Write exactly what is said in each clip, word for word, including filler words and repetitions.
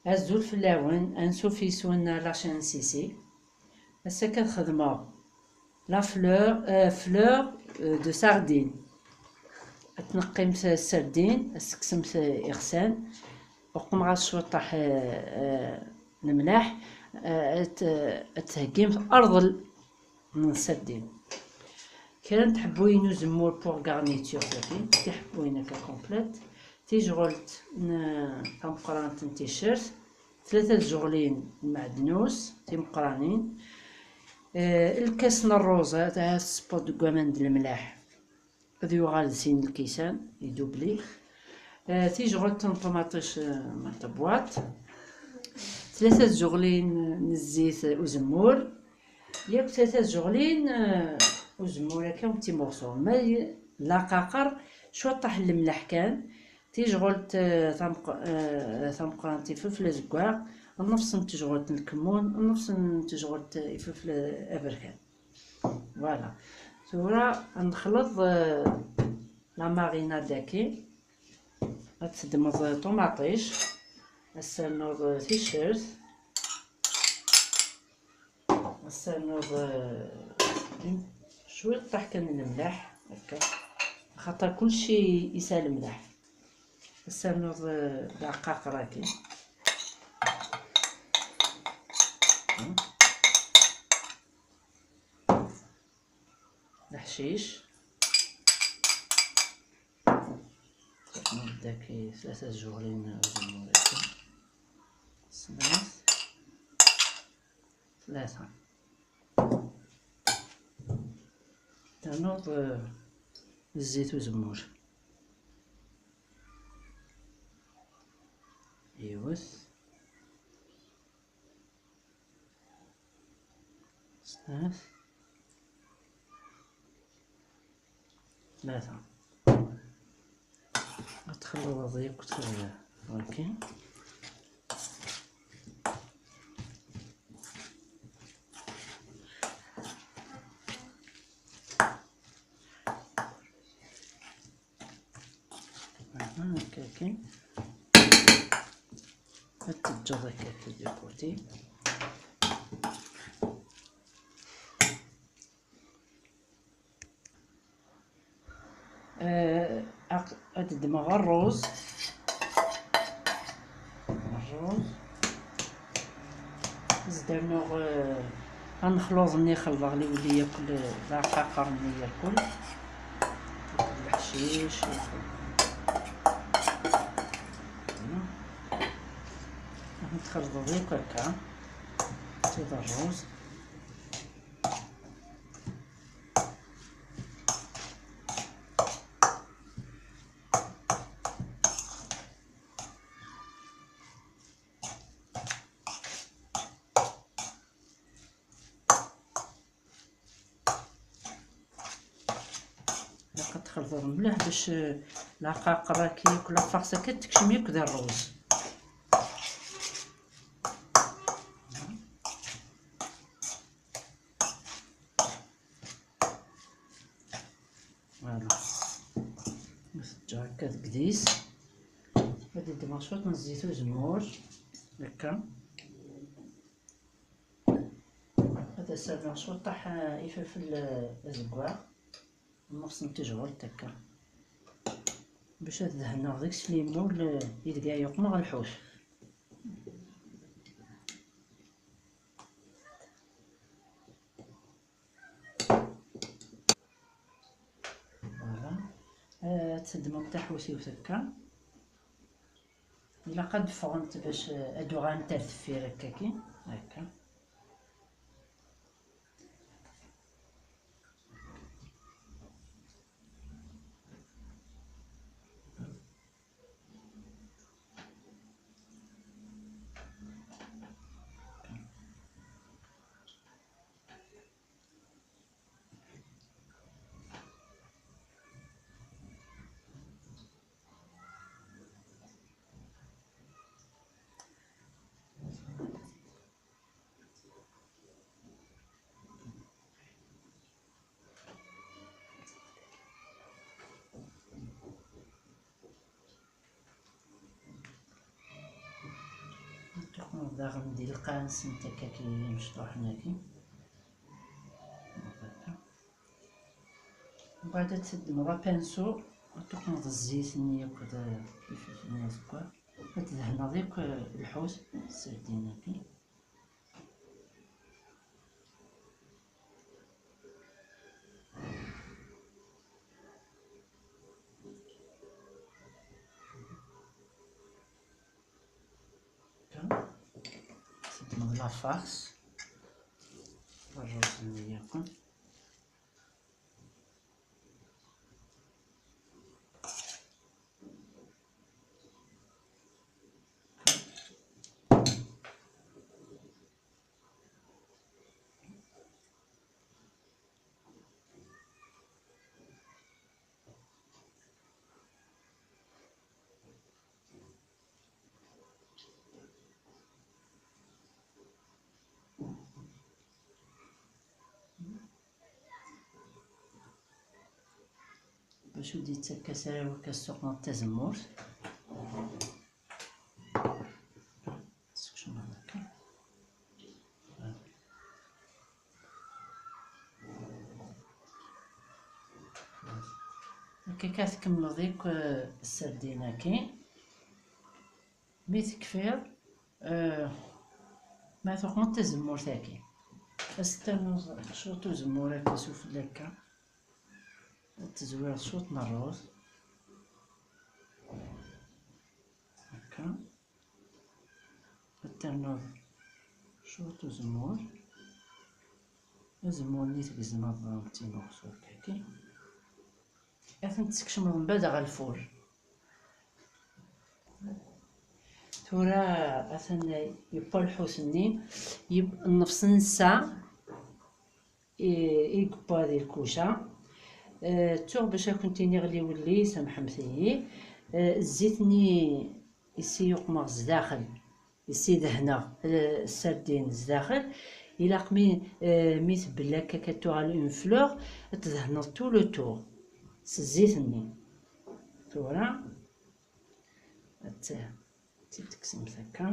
Azul fell-awen, ansuf yes-wen ar la chaîne Sisi. Ass-a kan xedmeɣ la fleur, euh, fleur, euh, de sardine. Ad tneqqimt ssardine, ad teksemt iɣsan, uqmeɣ-as cwiṭaḥ, euh, euh, lemlaḥ, euh, ad t-, ad theggimt arḍel n ssardine. Kra n tḥebbuyin uzemmur pour garniture tagi, tiḥebbuyin akka complète. Tijɣelt n, tameqqrant n ticcert, tlata tjeɣlin n lmeɛdnus timeqqranin, eh, lkas n ṛṛuz, ad, ad tesseṭṭeḍ deg waman d lemlaḥ, ad yuɣal d sin lkisan, idubli. Eh, tijɣelt n ṭumaṭic, eh, ma tabwaṭ, tlata tjeɣlin n zzit uzemmur, yak tlata tjeɣlin, eh, uzemmur akka d timurṣu. Ma y-, laqaqer, cwiṭaḥ n lemleḥ kan, tijɣelt, eh, tameq-, eh, tameqqrant ifefl azeggaɣ, nnefṣ n tejɣelt n lkemmun, nnefṣ n tejɣelt ifefl aberkan. Voilà. Tura ad nexleḍ, eh, la marinade-agi. Ad teddmeḍ ṭumaṭic, ad ternuḍ ticcert, ad ternuḍ, eh, cwiṭaḥ kan n lemlaḥ, akka, axaṭer kulci yesɛa lemlaḥ. Ad ternuḍ, eh, lɛeqqaqer-agi. Leḥcic. Nbda kif tlata tjeɣlin uzemmur. Snat. Tlata. Ternuḍ, eh, zzit uzemmur. Yiwet. Snat. Tlata. Ad txelḍeḍ yakk tura. Ok. Aha, akka kan. Ad teǧǧeḍ akka kan du côté. Eh, aq-, ad ddmeɣ ṛṛuz. Ṛṛuz. Ad s-d-rnuɣ, eh, anexluḍ-nni i xelḍeɣ liwli yakk, eh, lɛeqqaqer-nni yakk. Leḥcic, yakk. Ad txelḍeḍ yakk akka. Tuɣ ṛṛuz. Ilaq ad txelḍeḍ mliḥ bac, eh, lɛeqqaqer-agi yakk, la farce-agi ad tekcem yakk di ṛṛuz. Voilà. Teǧǧa akka deg dis. Ad d-ddmeɣ cwiṭ n zzit uzemmur. Akka. Ad as-rnuɣ cwiṭaḥ, eh, ifafel, eh, azeggaɣ. Nnefṣ n tejɣelt akka. Bac ad dehneɣ deg-s limul, eh, ideg ara yeqmeɣ lḥut. Voilà. Eh, ad teddmeḍ taḥusiwt akka. Ilaq ad d-ffɣent bac, eh, ad d-uɣalent ar deffir akka-agi. Akka. Daɣen di lqaɛa-nsent akka-agi imecṭuḥen-agi. Mbeɛd ad teddmeḍ apinsu, ad tuqmeḍ zzit-nni akked, eh, ifetlen azeggaɣ. Ad tdehneḍ akk, eh, lḥut s serdin-agi. Akka. Teddmeḍ la farce. Rruz-nni yakk. Bac ur d-yettakk ara wakka ssuqmeḍ tazemmurt. Sekcem akka. Akka, akka tkemmleḍ akk, eh, sserdin-agi. Mi tekfiḍ, eh, ma tuqmeḍ tazemmurt-agi, ad s-ternuḍ cwiṭ uzemmur akka sufella akka. Ad tezwireḍ cwiṭ n rruz. Akka. Ad ternuḍ cwiṭ uzemmur. Azemmur-nni tgezmeḍ d timuɣ s wakka-agi. Ad tent-teskecmeḍ mbeɛd ɣer lfur. Tura atan yewwa lḥut-nni, yeb-, nnefṣ n ssaɛa i, i yewwa di lkuca. Eh, ttuɣ bac ad kent-iniɣ liwelli, samḥemt-iyi. Eh, zzit-nni i s-yuqmeɣ zdaxel, i s-idehneɣ, eh, sserdin zdaxel, ilaq mi, eh, mi tbella akka, ad tuɣal une fleur, ad tdehneḍ tout le tour s zzit-nni. Tura ad tt-, ad tt-id-tekksemt akka.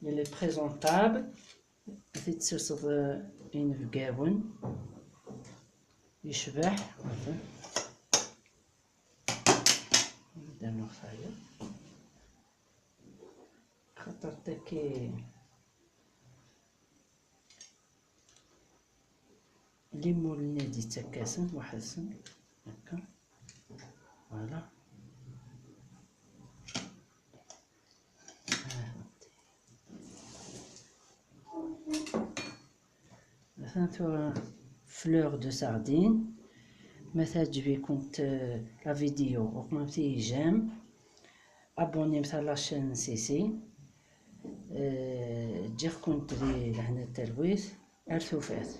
Elle est présentable. Ad t-id-tessuseḍ, eh, inebgawen. Yecbeḥ. Ad nernuɣ tayeḍ. Xaṭer taki les moules-nni ad d-yettakkasen weḥd-sen. Akka. Voilà. Atan tura fleur de sardine. Ma teɛǧeb-ikent, euh, la vidéo, uqmemt-iyi j'aime. Abonnemt à la chaîne Sisi. Euh, ǧǧiɣ-kent di lehna d talwit. Ar tufat.